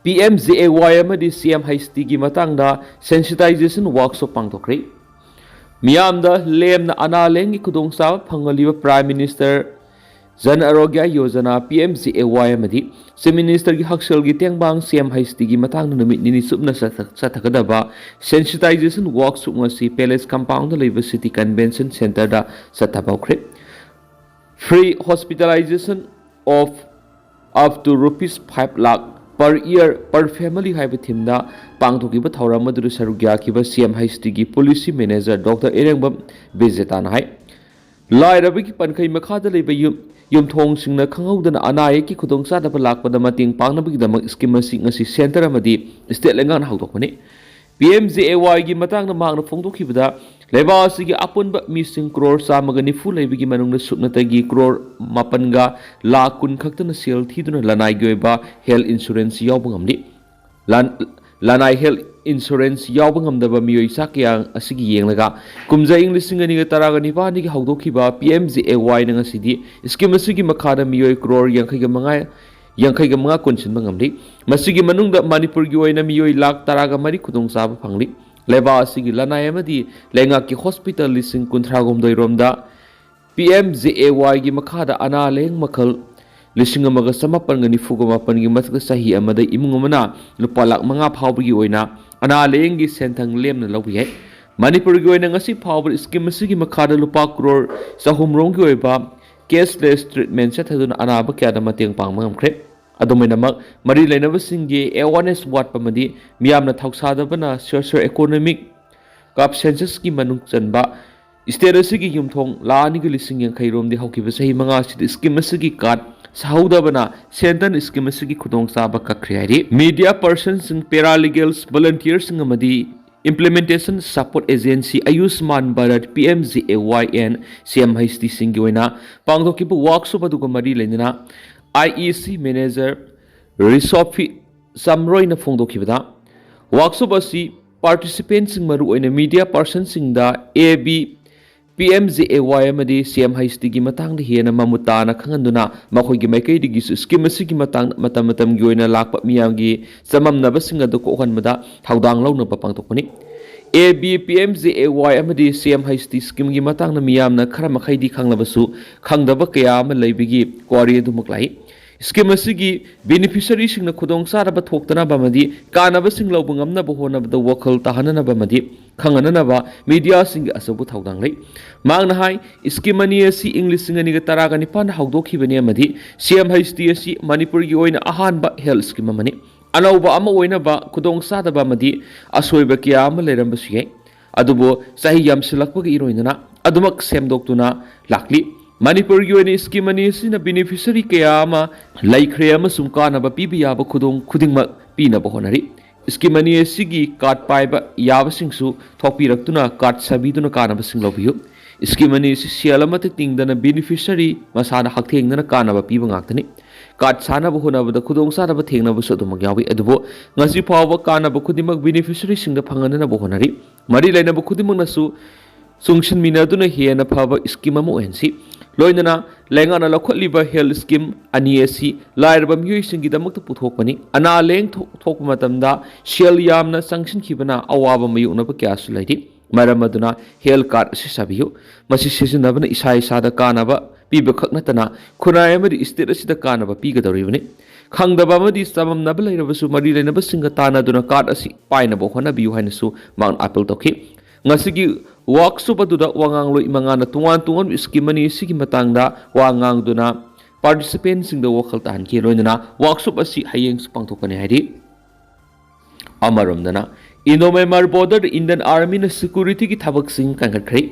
P M J A Y ꯑꯃꯗꯤ C M H T ꯒꯤ ꯃꯇꯥꯡꯗ ꯁꯦꯟꯁꯤꯇꯥꯏꯖꯦꯁꯟ ꯋꯥꯔꯛꯁꯣꯞ ꯄꯥꯡꯊꯣꯛꯈ꯭ꯔꯦ꯫ ꯃꯤꯌꯥꯝꯗ ꯂꯦꯝꯅ ꯑꯅꯥ ꯂꯥꯌꯦꯡꯒꯤ ꯈꯨꯗꯣꯡꯆꯥꯕ ꯐꯪꯍꯜꯂꯤꯕ prime minister Jan Arogya Yojana, P M J A Y ꯑꯃꯗꯤ ꯆꯤꯐ ꯃꯤꯅꯤꯁꯇꯔꯒꯤ ꯍꯛꯁꯦꯜꯒꯤ ꯇꯦꯡꯕꯥꯡ, C M H T ꯒꯤ ꯃꯇꯥꯡꯗ ꯅꯨꯃꯤꯠ ꯅꯤꯅꯤ ꯆꯨꯞꯅ ꯆꯠꯊ-, ꯆꯠꯊꯒꯗꯕ ꯁꯦꯟꯁꯤꯇꯥꯏꯖꯦꯁꯟ ꯋꯥꯔꯛꯁꯣꯞ ꯉꯁꯤ ꯄꯦꯂꯦꯁ ꯀꯝꯄꯥꯎꯟꯗ ꯂꯩꯕ ꯁꯤꯇꯤ ꯀꯟꯚꯦꯟꯁꯟ ꯁꯦꯟꯇꯔꯗ ꯆꯠꯊꯕ ꯍꯧꯈ꯭ꯔꯦ꯫ Free hospitalization of up to rupees five lakh per year per family ꯍꯥꯏꯕ ꯊꯤꯝꯗ ꯄꯥꯡꯊꯣꯛꯈꯤꯕ ꯊꯧꯔꯝ ꯑꯗꯨꯗ ꯁꯔꯨꯛ ꯌꯥꯈꯤꯕ C M H T ꯒꯤ ꯄꯣꯂꯤꯁꯤ ꯃꯦꯅꯦꯖꯔ ꯗꯣꯛꯇꯔ ꯏꯔꯦꯡꯕꯝ ꯕꯤꯖꯦꯇꯥꯅ ꯍꯥꯏ, ꯂꯥꯏꯔꯕꯒꯤ ꯄꯟꯈꯩ ꯃꯈꯥꯗ ꯂꯩꯕ ꯌꯨꯝ, ꯌꯨꯝꯊꯣꯡꯁꯤꯡꯅ ꯈꯪꯍꯧꯗꯅ ꯑꯅꯥ ꯑꯌꯦꯛꯀꯤ ꯈꯨꯗꯣꯡꯆꯥꯗꯕ ꯂꯥꯛꯄꯗ ꯃꯇꯦꯡ ꯄꯥꯡꯅꯕꯒꯤꯗꯃꯛ ꯁ꯭ꯀꯤꯝ ꯑꯁꯤ ꯉꯁꯤ ꯁꯦꯟꯇꯔ ꯑꯃꯗꯤ ꯁ꯭ꯇꯦꯠ ꯂꯩꯉꯥꯛꯅ ꯍꯧꯗꯣꯛꯄꯅꯤ꯫ P M J A Y ꯒꯤ ꯃꯇꯥꯡꯗ ꯃꯍꯥꯛꯅ ꯐꯣꯡꯗꯣꯛꯈꯤꯕꯗ, ꯂꯩꯕꯥꯛ ꯑꯁꯤꯒꯤ ꯑꯄꯨꯟꯕ ꯃꯤꯁꯤꯡ ꯀ꯭ꯔꯣꯔ ꯆꯥꯝꯃꯒ ꯅꯤꯐꯨ ꯂꯩꯕꯒꯤ ꯃꯅꯨꯡꯗ ꯁꯨꯞꯅꯇꯒꯤ ꯀ꯭ꯔꯣꯔ ꯃꯥꯄꯟꯒ ꯂꯥꯈ ꯀꯨꯟ ꯈꯛꯇꯅ ꯁꯦꯜ ꯊꯤꯗꯨꯅ ꯂꯅꯥꯏꯒꯤ ꯑꯣꯏꯕ ꯍꯦꯜꯊ ꯏꯟꯁꯨꯔꯦꯟꯁ ꯌꯥꯎꯕ ꯉꯝꯂꯤ꯫ ꯂꯟ-, ꯂꯅꯥꯏ ꯍꯦꯜꯊ ꯏꯟꯁꯨꯔꯦꯟꯁ ꯌꯥꯎꯕ ꯉꯝꯗꯕ ꯃꯤꯑꯣꯏ ꯆꯥ ꯀꯌꯥ ꯑꯁꯤꯒꯤ ꯌꯦꯡꯂꯒ, ꯀꯨꯝꯖꯥ ꯏꯪ ꯂꯤꯁꯤꯡ ꯑꯅꯤꯒ ꯇꯔꯥꯒ ꯅꯤꯄꯥꯟꯗꯒꯤ ꯍꯧꯗꯣꯛꯈꯤꯕ P M J A Y ꯅ ꯉꯁꯤꯗꯤ ꯁ꯭ꯀꯤꯝ ꯑꯁꯤꯒꯤ ꯃꯈꯥꯗ ꯃꯤꯑꯣꯏ ꯀ꯭ꯔꯣꯔ ꯌꯥꯡꯈꯩꯒ ꯃꯉꯥ, ꯌꯥꯡꯈꯩꯒ ꯃꯉꯥ ꯀꯣꯟꯁꯤꯟꯕ ꯉꯝꯂꯤ꯫ ꯃꯁꯤꯒꯤ ꯃꯅꯨꯡꯗ ꯃꯅꯤꯄꯨꯔꯒꯤ ꯑꯣꯏꯅ ꯃꯤꯑꯣꯏ ꯂꯥꯈ ꯇꯔꯥꯒ ꯃꯔꯤ ꯈꯨꯗꯣꯡꯆꯥꯕ ꯐꯪꯂꯤ꯫ ꯂꯩꯕꯥꯛ ꯑꯁꯤꯒꯤ ꯂꯅꯥꯏ ꯑꯃꯗꯤ ꯂꯩꯉꯥꯛꯀꯤ ꯍꯣꯁꯄꯤꯇꯥꯜ ꯂꯤꯁꯤꯡ ꯀꯨꯟꯊ꯭ꯔꯥꯍꯨꯝꯗꯣꯏ ꯔꯣꯝꯗ ꯄꯤ ꯑꯦꯝ ꯖꯦ ꯑꯦ ꯋꯥꯏꯒꯤ ꯃꯈꯥꯗ ꯑꯅꯥ ꯂꯥꯌꯦꯡ ꯃꯈꯜ ꯂꯤꯁꯤꯡ ꯑꯃꯒ ꯆꯃꯥꯄꯟꯒ ꯅꯤꯐꯨꯒ ꯃꯥꯄꯟꯒꯤ ꯃꯊꯛꯇ ꯆꯍꯤ ꯑꯃꯗ ꯏꯃꯨꯡ ꯑꯃꯅ ꯂꯨꯄꯥ ꯂꯥꯈ ꯃꯉꯥ ꯐꯥꯎꯕꯒꯤ ꯑꯣꯏꯅ ꯑꯅꯥ ꯂꯥꯌꯦꯡꯒꯤ ꯁꯦꯟꯊꯪ ꯂꯦꯝꯅ ꯂꯧꯕ ꯌꯥꯏ꯫ ꯃꯅꯤꯄꯨꯔꯒꯤ ꯑꯣꯏꯅ ꯉꯁꯤ ꯐꯥꯎꯕꯗ ꯁ꯭ꯀꯤꯝ ꯑꯁꯤꯒꯤ ꯃꯈꯥꯗ ꯂꯨꯄꯥ ꯀ꯭ꯔꯣꯔ ꯆꯍꯨꯝ ꯔꯣꯝꯒꯤ ꯑꯣꯏꯕ cashless treatment ꯆꯠꯊꯗꯨꯅ ꯑꯅꯥꯕ ꯀꯌꯥꯗ ꯃꯇꯦꯡ ꯄꯥꯡꯕ ꯉꯝꯈ꯭ꯔꯦ꯫ ꯑꯗꯨꯝ ꯑꯣꯏꯅꯃꯛ, ꯃꯔꯤ ꯂꯩꯅꯕꯁꯤꯡꯒꯤ awareness ꯋꯥꯠꯄ ꯑꯃꯗꯤ ꯃꯤꯌꯥꯝꯅ ꯊꯧꯁꯥꯗꯕꯅ socio economic ꯀꯞ ꯁꯦꯟꯁꯁꯀꯤ ꯃꯅꯨꯡ ꯆꯟꯕ state ꯑꯁꯤꯒꯤ ꯌꯨꯝꯊꯣꯡ ꯂꯥꯈ ꯑꯅꯤꯒ ꯂꯤꯁꯤꯡ ꯌꯥꯡꯈꯩ ꯔꯣꯝꯗꯤ ꯍꯧꯈꯤꯕ ꯆꯍꯤ ꯃꯉꯥ ꯑꯁꯤꯗ ꯁ꯭ꯀꯤꯝ ꯑꯁꯤꯒꯤ ꯀꯥꯔꯗ ꯁꯥꯍꯧꯗꯕꯅ ꯁꯦꯟꯇꯟ ꯁ꯭ꯀꯤꯝ ꯑꯁꯤꯒꯤ ꯈꯨꯗꯣꯡꯆꯥꯕ ꯀꯛꯈ꯭ꯔꯦ ꯍꯥꯏꯔꯤ꯫ Media personꯁꯤꯡ, paralegals, volunteerꯁꯤꯡ ꯑꯃꯗꯤ implementation support agency Ayushman Bharat, P M J A Y N C M ꯍꯩꯆ ꯗꯤꯁꯤꯡꯒꯤ ꯑꯣꯏꯅ ꯄꯥꯡꯊꯣꯛꯈꯤꯕ ꯋꯥꯛꯁꯣꯞ ꯑꯗꯨꯒ ꯃꯔꯤ ꯂꯩꯅꯅ I E C manager Risophy ꯆꯝꯔꯣꯏꯅ ꯐꯣꯡꯗꯣꯛꯈꯤꯕꯗ, ꯋꯥꯛꯁꯣꯞ ꯑꯁꯤ participantꯁꯤꯡ, ꯃꯔꯨꯑꯣꯏꯅ media personꯁꯤꯡꯗ A B, P M J A Y ꯑꯃꯗꯤ ꯁꯤ ꯑꯦꯝ ꯍꯩꯆ ꯗꯤꯒꯤ ꯃꯇꯥꯡꯗ ꯍꯦꯟꯅ ꯃꯃꯨꯠ ꯇꯥꯅ ꯈꯪꯍꯟꯗꯨꯅ, ꯃꯈꯣꯏꯒꯤ ꯃꯥꯏꯀꯩꯗꯒꯤꯁꯨ ꯁ꯭ꯀꯤꯝ ꯑꯁꯤꯒꯤ ꯃꯇꯥꯡ ꯃꯇꯝ ꯃꯇꯝꯒꯤ ꯑꯣꯏꯅ ꯂꯥꯛꯄ ꯃꯤꯌꯥꯝꯒꯤ ꯆꯃꯝꯅꯕꯁꯤꯡ ꯑꯗꯨ ꯀꯣꯛꯍꯟꯕꯗ ꯊꯧꯗꯥꯡ ꯂꯧꯅꯕ ꯄꯥꯡꯊꯣꯛꯄꯅꯤ꯫ A B, P M J A Y ꯑꯃꯗꯤ ꯁꯤ ꯑꯦꯝ ꯍꯩꯆ ꯗꯤ ꯁ꯭ꯀꯤꯝꯒꯤ ꯃꯇꯥꯡꯗ ꯃꯤꯌꯥꯝꯅ ꯈꯔ ꯃꯈꯩꯗꯤ ꯈꯪꯂꯕꯁꯨ, ꯈꯪꯗꯕ ꯀꯌꯥ ꯑꯃ ꯂꯩꯕꯒꯤ ꯋꯥꯔꯤ ꯑꯗꯨꯃꯛ ꯂꯥꯛꯏ꯫ ꯁ꯭ꯀꯤꯝ ꯑꯁꯤꯒꯤ ꯕꯦꯅꯤꯐꯤꯁꯔꯤꯁꯤꯡꯅ ꯈꯨꯗꯣꯡꯆꯥꯗꯕ ꯊꯣꯛꯇꯅꯕ ꯑꯃꯗꯤ ꯀꯥꯟꯅꯕꯁꯤꯡ ꯂꯧꯕ ꯉꯝꯅꯕ ꯍꯣꯠꯅꯕꯗ ꯋꯥꯈꯜ ꯇꯥꯍꯟꯅꯅꯕ ꯑꯃꯗꯤ ꯈꯪꯍꯟꯅꯅꯕ ꯃꯤꯗꯤꯌꯥꯁꯤꯡꯒꯤ ꯑꯆꯧꯕ ꯊꯧꯗꯥꯡ ꯂꯩ꯫ ꯃꯍꯥꯛꯅ ꯍꯥꯏ, ꯁ꯭ꯀꯤꯝ ꯑꯅꯤ ꯑꯁꯤ ꯏꯪ ꯂꯤꯁꯤꯡ ꯑꯅꯤꯒ ꯇꯔꯥꯒ ꯅꯤꯄꯥꯟꯗ ꯍꯧꯗꯣꯛꯈꯤꯕꯅꯤ ꯑꯃꯗꯤ ꯁꯤ ꯑꯦꯝ ꯍꯩꯆ ꯗꯤ ꯑꯁꯤ ꯃꯅꯤꯄꯨꯔꯒꯤ ꯑꯣꯏꯅ ꯑꯍꯥꯟꯕ ꯍꯦꯜꯊ ꯁ꯭ꯀꯤꯝ ꯑꯃꯅꯤ꯫ ꯑꯅꯧꯕ ꯑꯃ ꯑꯣꯏꯅꯕ ꯈꯨꯗꯣꯡꯆꯥꯗꯕ ꯑꯃꯗꯤ ꯑꯁꯣꯏꯕ ꯀꯌꯥ ꯑꯃ ꯂꯩꯔꯝꯕꯁꯨ ꯌꯥꯏ꯫ ꯑꯗꯨꯕꯨ ꯆꯍꯤ ꯌꯥꯝꯁꯤꯜꯂꯛꯄꯒ ꯏꯔꯣꯏꯅꯅ ꯑꯗꯨꯃꯛ ꯁꯦꯝꯗꯣꯛꯇꯨꯅ ꯂꯥꯛꯂꯤ꯫ ꯃꯅꯤꯄꯨꯔꯒꯤ ꯑꯣꯏꯅ ꯁ꯭ꯀꯤꯝ ꯑꯅꯤ ꯑꯁꯤꯅ ꯕꯦꯅꯤꯐꯤꯁꯔꯤ ꯀꯌꯥ ꯑꯃ ꯂꯩꯈ꯭ꯔꯦ ꯑꯃꯁꯨꯡ ꯀꯥꯟꯅꯕ ꯄꯤꯕ ꯌꯥꯕ ꯈꯨꯗꯣꯡ ꯈꯨꯗꯤꯡꯃꯛ ꯄꯤꯅꯕ ꯍꯣꯠꯅꯔꯤ꯫ ꯁ꯭ꯀꯤꯝ ꯑꯅꯤ ꯑꯁꯤꯒꯤ ꯀꯥꯔꯗ ꯄꯥꯏꯕ ꯌꯥꯕꯁꯤꯡꯁꯨ ꯊꯣꯛꯄꯤꯔꯛꯇꯨꯅ ꯀꯥꯔꯗ ꯁꯥꯕꯤꯗꯨꯅ ꯀꯥꯟꯅꯕꯁꯤꯡ ꯂꯧꯕꯤꯌꯨ꯫ ꯁ꯭ꯀꯤꯝ ꯑꯅꯤ ꯑꯁꯤ ꯁꯦꯜ ꯑꯃꯠꯇ ꯇꯤꯡꯗꯅ ꯕꯦꯅꯤꯐꯤꯁꯔꯤ ꯃꯁꯥꯅ ꯍꯛꯊꯦꯡꯅꯅ ꯀꯥꯟꯅꯕ ꯄꯤꯕ ꯉꯥꯛꯇꯅꯤ꯫ ꯀꯥꯔꯗ ꯁꯥꯅꯕ ꯍꯣꯠꯅꯕꯗ ꯈꯨꯗꯣꯡꯆꯥꯗꯕ ꯊꯦꯡꯅꯕꯁꯨ ꯑꯗꯨꯃꯛ ꯌꯥꯎꯏ, ꯑꯗꯨꯕꯨ ꯉꯁꯤ ꯐꯥꯎꯕ ꯀꯥꯟꯅꯕ ꯈꯨꯗꯤꯡꯃꯛ ꯕꯦꯅꯤꯐꯤꯁꯔꯤꯁꯤꯡꯗ ꯐꯪꯍꯟꯅꯅꯕ ꯍꯣꯠꯅꯔꯤ꯫ ꯃꯔꯤ ꯂꯩꯅꯕ ꯈꯨꯗꯤꯡꯃꯛꯅꯁꯨ ꯆꯨꯡꯁꯤꯟꯃꯤꯟꯅꯗꯨꯅ ꯍꯦꯟꯅ ꯐꯕ ꯁ꯭ꯀꯤꯝ ꯑꯃ ꯑꯣꯏꯍꯟꯁꯤ꯫ ꯂꯣꯏꯅꯅ ꯂꯩꯉꯥꯛꯅ ꯂꯧꯈꯠꯂꯤꯕ ꯍꯦꯜꯊ ꯁ꯭ꯀꯤꯝ ꯑꯅꯤ ꯑꯁꯤ ꯂꯥꯏꯔꯕ ꯃꯤꯑꯣꯏꯁꯤꯡꯒꯤꯗꯃꯛꯇ ꯄꯨꯊꯣꯛꯄꯅꯤ꯫ ꯑꯅꯥ ꯂꯥꯌꯦꯡ ꯊꯣꯛ-, ꯊꯣꯛꯄ ꯃꯇꯝꯗ ꯁꯦꯜ ꯌꯥꯝꯅ ꯆꯪꯁꯤꯟꯈꯤꯕꯅ ꯑꯋꯥꯕ ꯃꯥꯌꯣꯛꯅꯕ ꯀꯌꯥꯁꯨ ꯂꯩꯔꯤ꯫ ꯃꯔꯝ ꯑꯗꯨꯅ ꯍꯦꯜꯊ ꯀꯥꯔꯗ ꯑꯁꯤ ꯁꯥꯕꯤꯌꯨ꯫ ꯃꯁꯤ ꯁꯤꯖꯤꯟꯅꯕꯅ ꯏꯁꯥ ꯏꯁꯥꯗ ꯀꯥꯟꯅꯕ ꯄꯤꯕ ꯈꯛ ꯅꯠꯇꯅ ꯈꯨꯟꯅꯥꯏ ꯑꯃꯗꯤ ꯁ꯭ꯇꯦꯠ ꯑꯁꯤꯗ ꯀꯥꯟꯅꯕ ꯄꯤꯒꯗꯧꯔꯤꯕꯅꯤ꯫ ꯈꯪꯗꯕ ꯑꯃꯗꯤ ꯆꯃꯝꯅꯕ ꯂꯩꯔꯕꯁꯨ ꯃꯔꯤ ꯂꯩꯅꯕꯁꯤꯡꯒ ꯇꯥꯟꯅꯗꯨꯅ ꯀꯥꯔꯗ ꯑꯁꯤ ꯄꯥꯏꯅꯕ ꯍꯣꯠꯅꯕꯤꯌꯨ ꯍꯥꯏꯅꯁꯨ ꯃꯍꯥꯛꯅ ꯑꯥꯄꯤꯜ ꯇꯧꯈꯤ꯫ ꯉꯁꯤꯒꯤ ꯋꯥꯔꯛꯁꯣꯞ ꯑꯗꯨꯗ ꯋꯥ ꯉꯥꯡꯂꯣꯏ ꯃꯉꯥꯅ ꯇꯣꯉꯥꯟ ꯇꯣꯉꯥꯟꯕ ꯁ꯭ꯀꯤꯝ ꯑꯅꯤ ꯑꯁꯤꯒꯤ ꯃꯇꯥꯡꯗ ꯋꯥ ꯉꯥꯡꯗꯨꯅ ꯄꯥꯔꯇꯤꯁꯤꯄꯦꯟꯁꯤꯡꯗ ꯋꯥꯈꯜ ꯇꯥꯍꯟꯈꯤ꯫ ꯂꯣꯏꯅꯅ ꯋꯥꯔꯛꯁꯣꯞ ꯑꯁꯤ ꯍꯌꯦꯡꯁꯨ ꯄꯥꯡꯊꯣꯛꯀꯅꯤ ꯍꯥꯏꯔꯤ꯫ ꯑꯃꯔꯣꯝꯗꯅ, ꯏꯟꯗꯣ ꯃ꯭ꯌꯥꯟꯃꯥꯔ ꯕꯣꯔꯗꯔꯗ ꯏꯟꯗꯤꯌꯟ ꯑꯥꯔꯃꯤꯅ ꯁꯦꯀ꯭ꯌꯨꯔꯤꯇꯤꯒꯤ ꯊꯕꯛꯁꯤꯡ ꯀꯟꯈꯠꯈ꯭ꯔꯦ꯫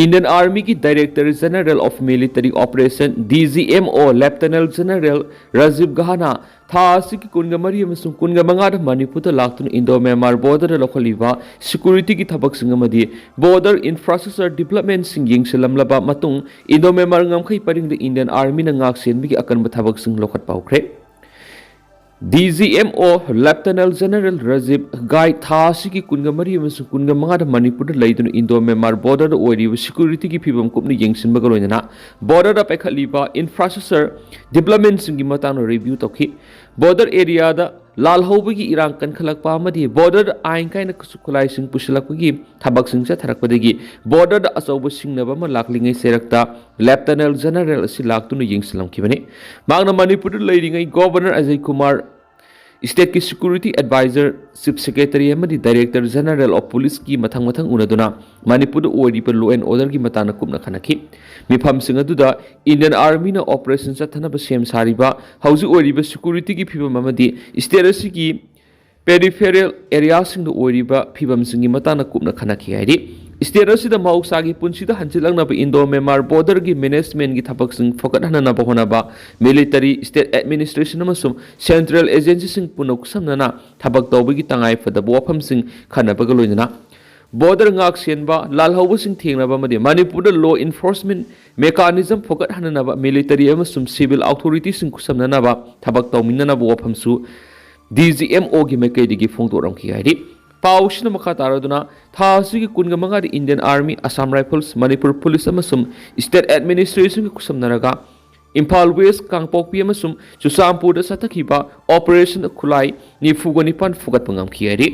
ꯏꯟꯗꯤꯌꯟ ꯑꯥꯔꯃꯤꯒꯤ director general of military operation, D G M O, lieutenant general Rajiv ꯒꯍꯥꯅ ꯊꯥ ꯑꯁꯤꯒꯤ ꯀꯨꯟꯒ ꯃꯔꯤ ꯑꯃꯁꯨꯡ ꯀꯨꯟꯒ ꯃꯉꯥꯗ ꯃꯅꯤꯄꯨꯔꯗ ꯂꯥꯛꯇꯨꯅ ꯏꯟꯗꯣ ꯃ꯭ꯌꯥꯟꯃꯥꯔ ꯕꯣꯔꯗꯔꯗ ꯂꯧꯈꯠꯂꯤꯕ ꯁꯦꯀ꯭ꯌꯨꯔꯤꯇꯤꯒꯤ ꯊꯕꯛꯁꯤꯡ ꯑꯃꯗꯤ ꯕꯣꯔꯗꯔ ꯏꯟꯐ꯭ꯔꯥꯁ꯭ꯇ꯭ꯔꯛꯆꯔ ꯗꯤꯕ꯭ꯂꯞꯃꯦꯟꯠꯁꯤꯡ ꯌꯦꯡꯁꯤꯜꯂꯝꯂꯕ ꯃꯇꯨꯡ, ꯏꯟꯗꯣ ꯃ꯭ꯌꯥꯟꯃꯥꯔ ꯉꯝꯈꯩ ꯄꯔꯤꯡꯗ ꯏꯟꯗꯤꯌꯟ ꯑꯥꯔꯃꯤꯅ ꯉꯥꯛ ꯁꯦꯟꯕꯒꯤ ꯑꯀꯟꯕ ꯊꯕꯛꯁꯤꯡ ꯂꯧꯈꯠꯄ ꯍꯧꯈ꯭ꯔꯦ꯫ ꯗꯤ G M O lieutenant general Rajiv ꯒꯍꯥ ꯊꯥ ꯑꯁꯤꯒꯤ ꯀꯨꯟꯒ ꯃꯔꯤ ꯑꯃꯁꯨꯡ ꯀꯨꯟꯒ ꯃꯉꯥꯗ ꯃꯅꯤꯄꯨꯔꯗ ꯂꯩꯗꯨꯅ ꯏꯟꯗꯣ ꯃ꯭ꯌꯥꯟꯃꯥꯔ ꯕꯣꯔꯗꯔꯗ ꯑꯣꯏꯔꯤꯕ ꯁꯦꯀ꯭ꯌꯨꯔꯤꯇꯤꯒꯤ ꯐꯤꯕꯝ ꯀꯨꯞꯅ ꯌꯦꯡꯁꯤꯟꯕꯒ ꯂꯣꯏꯅꯅ ꯕꯣꯔꯗꯔꯗ ꯄꯥꯏꯈꯠꯂꯤꯕ ꯏꯟꯐ꯭ꯔꯥꯁ꯭ꯇ꯭ꯔꯛꯆꯔ ꯗꯤꯕ꯭ꯂꯞꯃꯦꯟꯠꯁꯤꯡꯒꯤ ꯃꯇꯥꯡꯗ ꯔꯤꯚ꯭ꯌꯨ ꯇꯧꯈꯤ꯫ ꯕꯣꯔꯗꯔ ꯑꯦꯔꯤꯌꯥꯗ ꯂꯥꯜꯍꯧꯕꯒꯤ ꯏꯔꯥꯡ ꯀꯟꯈꯠꯂꯛꯄ ꯑꯃꯗꯤ ꯕꯣꯔꯗꯔꯗ ꯑꯥꯏꯟ ꯀꯥꯏꯅ ꯈꯨꯠꯁꯨ ꯈꯨꯠꯂꯥꯏꯁꯤꯡ ꯄꯨꯁꯤꯜꯂꯛꯄꯒꯤ ꯊꯕꯛꯁꯤꯡ ꯆꯠꯊꯔꯛꯄꯗꯒꯤ ꯕꯣꯔꯗꯔꯗ ꯑꯆꯧꯕ ꯁꯤꯡꯅꯕ ꯑꯃ ꯂꯥꯛꯂꯤꯉꯩ ꯆꯩꯔꯛꯇ ꯂꯦꯐꯇꯤꯅꯦꯟꯠ ꯖꯦꯅꯔꯦꯜ ꯑꯁꯤ ꯂꯥꯛꯇꯨꯅ ꯌꯦꯡꯁꯤꯜꯂꯝꯈꯤꯕꯅꯤ꯫ ꯃꯍꯥꯛꯅ ꯃꯅꯤꯄꯨꯔꯗ ꯂꯩꯔꯤꯉꯩ ꯒꯣꯚꯔꯅꯔ ꯑꯖꯌ ꯀꯨꯃꯥꯔ, ꯁ꯭ꯇꯦꯠꯀꯤ ꯁꯦꯀ꯭ꯌꯨꯔꯤꯇꯤ ꯑꯦꯗꯚꯥꯏꯖꯔ, ꯆꯤꯐ ꯁꯦꯀ꯭ꯔꯦꯇꯔꯤ ꯑꯃꯗꯤ ꯗꯥꯏꯔꯦꯛꯇꯔ ꯖꯦꯅꯔꯦꯜ ꯑꯣꯐ ꯄꯨꯂꯤꯁꯀꯤ ꯃꯊꯪ ꯃꯊꯪ ꯎꯅꯗꯨꯅ ꯃꯅꯤꯄꯨꯔꯗ ꯑꯣꯏꯔꯤꯕ ꯂꯣ ꯑꯦꯟ ꯑꯣꯔꯗꯔꯒꯤ ꯃꯇꯥꯡꯗ ꯀꯨꯞꯅ ꯈꯟꯅꯈꯤ꯫ ꯃꯤꯐꯝꯁꯤꯡ ꯑꯗꯨꯗ ꯏꯟꯗꯤꯌꯟ ꯑꯥꯔꯃꯤꯅ ꯑꯣꯄꯔꯦꯁꯟ ꯆꯠꯊꯅꯕ ꯁꯦꯝ ꯁꯥꯔꯤꯕ, ꯍꯧꯖꯤꯛ ꯑꯣꯏꯔꯤꯕ ꯁꯦꯀ꯭ꯌꯨꯔꯤꯇꯤꯒꯤ ꯐꯤꯕꯝ ꯑꯃꯗꯤ ꯁ꯭ꯇꯦꯠ ꯑꯁꯤꯒꯤ ꯄꯦꯔꯤꯐꯦꯔꯦꯜ ꯑꯦꯔꯤꯌꯥꯁꯤꯡꯗ ꯑꯣꯏꯔꯤꯕ ꯐꯤꯕꯝꯁꯤꯡꯒꯤ ꯃꯇꯥꯡꯗ ꯀꯨꯞꯅ ꯈꯟꯅꯈꯤ ꯍꯥꯏꯔꯤ꯫ ꯁ꯭ꯇꯦꯠ ꯑꯁꯤꯗ ꯃꯍꯧꯁꯥꯒꯤ ꯄꯨꯟꯁꯤꯗ ꯍꯟꯖꯤꯜꯂꯛꯅꯕ ꯏꯟꯗꯣ ꯃ꯭ꯌꯥꯟꯃꯥꯔ ꯕꯣꯔꯗꯔꯒꯤ ꯃꯦꯅꯦꯖꯃꯦꯟꯠꯒꯤ ꯊꯕꯛꯁꯤꯡ ꯐꯒꯠꯍꯟꯅꯕ ꯍꯣꯠꯅꯕ, ꯃꯤꯂꯤꯇꯔꯤ, ꯁ꯭ꯇꯦꯠ ꯑꯦꯗꯃꯤꯅꯤꯁꯇ꯭ꯔꯦꯁꯟ ꯑꯃꯁꯨꯡ ꯁꯦꯟꯇ꯭ꯔꯦꯜ ꯑꯦꯖꯦꯟꯁꯤꯁꯤꯡ ꯄꯨꯟꯅ ꯈꯨꯠꯁꯝꯅꯅ ꯊꯕꯛ ꯇꯧꯕꯒꯤ ꯇꯉꯥꯏꯐꯗꯕ ꯋꯥꯐꯝꯁꯤꯡ ꯈꯟꯅꯕꯒ ꯂꯣꯏꯅꯅ ꯕꯣꯔꯗꯔ ꯉꯥꯛ ꯁꯦꯟꯕ, ꯂꯥꯜꯍꯧꯕꯁꯤꯡ ꯊꯦꯡꯅꯕ ꯑꯃꯗꯤ ꯃꯅꯤꯄꯨꯔꯗ ꯂꯣ ꯏꯟꯐꯣꯔꯁꯃꯦꯟꯠ ꯃꯦꯀꯥꯅꯤꯖꯝ ꯐꯒꯠꯍꯟꯅꯅꯕ ꯃꯤꯂꯤꯇꯔꯤ ꯑꯃꯁꯨꯡ ꯁꯤꯚꯤꯜ ꯑꯣꯊꯣꯔꯤꯇꯤꯁꯤꯡ ꯈꯨꯠꯁꯝꯅꯅꯕ ꯊꯕꯛ ꯇꯧꯃꯤꯟꯅꯅꯕ ꯋꯥꯐꯝꯁꯨ ꯗꯤ ꯖꯤ ꯑꯦꯝ ꯑꯣꯒꯤ ꯃꯥꯏꯀꯩꯗꯒꯤ ꯐꯣꯡꯗꯣꯛꯂꯝꯈꯤ ꯍꯥꯏꯔꯤ꯫ ꯄꯥꯎꯁꯤꯅ ꯃꯈꯥ ꯇꯥꯔꯗꯨꯅ ꯊꯥ ꯑꯁꯤꯒꯤ ꯀꯨꯟꯒ ꯃꯉꯥꯗ Indian army, Assam rifles, Manipur police ꯑꯃꯁꯨꯡ ꯁ꯭ꯇꯦꯠ ꯑꯦꯗꯃꯤꯅꯤꯁꯇ꯭ꯔꯦꯁꯟꯒ ꯈꯨꯠꯁꯝꯅꯔꯒ ꯏꯝꯐꯥꯜ ꯋꯦꯁ, ꯀꯥꯡꯄꯣꯛꯄꯤ ꯑꯃꯁꯨꯡ ꯆꯨꯔꯆꯥꯟꯄꯨꯔꯗ ꯆꯠꯊꯈꯤꯕ ꯑꯣꯄꯔꯦꯁꯟ ꯈꯨꯠꯂꯥꯏ ꯅꯤꯐꯨꯒ ꯅꯤꯄꯥꯟ ꯐꯨꯒꯠꯄ ꯉꯝꯈꯤ ꯍꯥꯏꯔꯤ꯫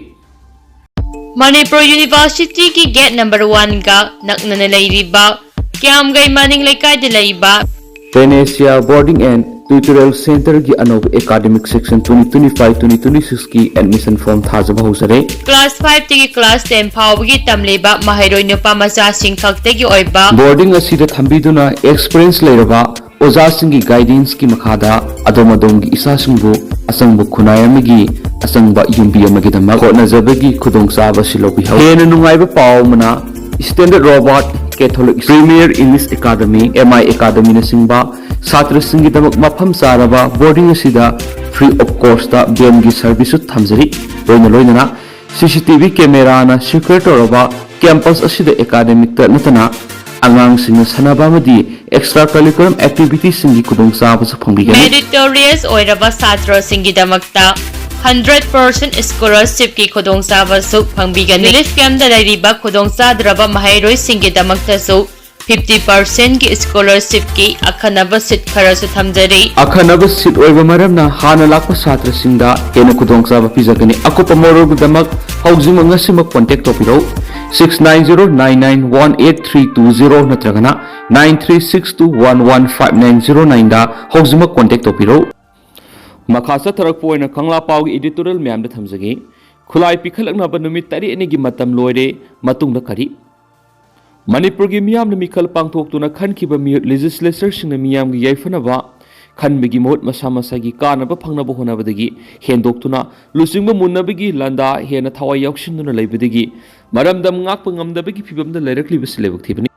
ꯃꯅꯤꯄꯨꯔ ꯌꯨꯅꯤꯚꯔꯁꯤꯇꯤꯒꯤ ꯒꯦꯠ ꯅꯝꯕꯔ ꯋꯥꯟꯒ ꯅꯛꯅꯅ ꯂꯩꯔꯤꯕ ꯀ꯭ꯌꯥꯝꯒꯩ ꯃꯅꯤꯡ ꯂꯩꯀꯥꯏꯗ ꯂꯩꯕ Panacea Boarding and Tutorial Centerꯒꯤ ꯑꯅꯧꯕ academic session twenty twenty-five twenty twenty-sixꯀꯤ admission form ꯊꯥꯖꯕ ꯍꯧꯖꯔꯦ꯫ Class fiveꯇꯒꯤ class ten ꯐꯥꯎꯕꯒꯤ ꯇꯝꯂꯤꯕ ꯃꯍꯩꯔꯣꯏ ꯅꯨꯄꯥ ꯃꯆꯥꯁꯤꯡ ꯈꯛꯇꯒꯤ ꯑꯣꯏꯕ Boarding ꯑꯁꯤꯗ ꯊꯝꯕꯤꯗꯨꯅ experience ꯂꯩꯔꯕ ꯑꯣꯖꯥꯁꯤꯡꯒꯤ guidanceꯀꯤ ꯃꯈꯥꯗ ꯑꯗꯣꯝ ꯑꯗꯣꯝꯒꯤ ꯏꯆꯥꯁꯤꯡꯕꯨ ꯑꯆꯪꯕ ꯈꯨꯟꯅꯥꯏ ꯑꯃꯒꯤ ꯑꯆꯪꯕ ꯌꯨꯝꯕꯤ ꯑꯃꯒꯤꯗꯃꯛ ꯍꯣꯠꯅꯖꯕꯒꯤ ꯈꯨꯗꯣꯡꯆꯥꯕ ꯑꯁꯤ ꯂꯧꯕꯤꯍꯧ꯫ ꯍꯦꯟꯅ ꯅꯨꯡꯉꯥꯏꯕ ꯄꯥꯎ ꯑꯃꯅ, Standard Robert, Catholic Premier English Academy, M I Academyꯅꯆꯤꯡꯕ ꯁꯥꯇ꯭ꯔꯁꯤꯡꯒꯤꯗꯃꯛ ꯃꯐꯝ ꯆꯥꯔꯕ boarding ꯑꯁꯤꯗ free of costꯇ vanꯒꯤ serviceꯁꯨ ꯊꯝꯖꯔꯤ꯫ ꯂꯣꯏꯅ ꯂꯣꯏꯅꯅ C C T V cameraꯅ secure ꯇꯧꯔꯕ campus ꯑꯁꯤꯗ academicꯇ ꯅꯠꯇꯅ ꯑꯉꯥꯡꯁꯤꯡꯅ ꯁꯥꯟꯅꯕ ꯑꯃꯗꯤ extra curriculum activitiesꯁꯤꯡꯒꯤ ꯈꯨꯗꯣꯡꯆꯥꯕꯁꯨ ꯐꯪꯕꯤꯒꯅꯤ꯫ Meritorious ꯑꯣꯏꯔꯕ ꯁꯥꯇ꯭ꯔꯁꯤꯡꯒꯤꯗꯃꯛꯇ hundred percent scholarshipꯀꯤ ꯈꯨꯗꯣꯡꯆꯥꯕꯁꯨ ꯐꯪꯕꯤꯒꯅꯤ꯫ Relief campꯇ ꯂꯩꯔꯤꯕ ꯈꯨꯗꯣꯡꯆꯥꯗ꯭ꯔꯕ ꯃꯍꯩꯔꯣꯏꯁꯤꯡꯒꯤꯗꯃꯛꯇꯁꯨ fifty percentꯀꯤ scholarshipꯀꯤ ꯑꯈꯟꯅꯕ seat ꯈꯔꯁꯨ ꯊꯝꯖꯔꯤ꯫ ꯑꯈꯟꯅꯕ seat ꯑꯣꯏꯕ ꯃꯔꯝꯅ ꯍꯥꯟꯅ ꯂꯥꯛꯄ ꯁꯥꯇ꯭ꯔꯁꯤꯡꯗ ꯍꯦꯟꯅ ꯈꯨꯗꯣꯡꯆꯥꯕ ꯄꯤꯖꯒꯅꯤ꯫ ꯑꯀꯨꯞꯄ ꯃꯔꯣꯜꯒꯤꯗꯃꯛ ꯍꯧꯖꯤꯛꯃꯛ ꯉꯁꯤꯃꯛ contact ꯇꯧꯕꯤꯔꯧ꯫ Six nine zero nine nine one eight three two zero ꯅꯠꯇ꯭ꯔꯒꯅ nine three six two one one five nine zero nineꯗ ꯍꯧꯖꯤꯛꯃꯛ contact ꯇꯧꯕꯤꯔꯧ꯫ ꯃꯈꯥ ꯆꯠꯊꯔꯛꯄ ꯑꯣꯏꯅ ꯀꯪꯂꯥ ꯄꯥꯎꯒꯤ editorial ꯃꯌꯥꯝꯗ ꯊꯝꯖꯒꯦ꯫ ꯈꯨꯠꯂꯥꯏ ꯄꯤꯈꯠꯂꯛꯅꯕ ꯅꯨꯃꯤꯠ ꯇꯔꯦꯠꯅꯤꯒꯤ ꯃꯇꯝ ꯂꯣꯏꯔꯦ, ꯃꯇꯨꯡꯗ ꯀꯔꯤ? ꯃꯅꯤꯄꯨꯔꯒꯤ ꯃꯤꯌꯥꯝꯅ ꯃꯤꯈꯜ ꯄꯥꯡꯊꯣꯛꯇꯨꯅ ꯈꯟꯈꯤꯕ ꯃꯤꯍꯨꯠ legislatorꯁꯤꯡꯅ ꯃꯤꯌꯥꯝꯒꯤ ꯌꯥꯏꯐꯅꯕ ꯈꯟꯕꯒꯤ ꯃꯍꯨꯠ ꯃꯁꯥ ꯃꯁꯥꯒꯤ ꯀꯥꯟꯅꯕ ꯐꯪꯅꯕ ꯍꯣꯠꯅꯕꯗꯒꯤ ꯍꯦꯟꯗꯣꯛꯇꯨꯅ ꯂꯨꯆꯤꯡꯕ ꯃꯨꯟꯅꯕꯒꯤ ꯂꯥꯟꯗꯥ ꯍꯦꯟꯅ ꯊꯋꯥꯏ ꯌꯥꯎꯁꯤꯟꯗꯨꯅ ꯂꯩꯕꯗꯒꯤ ꯃꯔꯝꯗꯝ ꯉꯥꯛꯄ ꯉꯝꯗꯕꯒꯤ ꯐꯤꯚꯝꯗ ꯂꯩꯔꯛꯂꯤꯕꯁꯤ ꯂꯥꯏꯕꯛ ꯊꯤꯕꯅꯤ꯫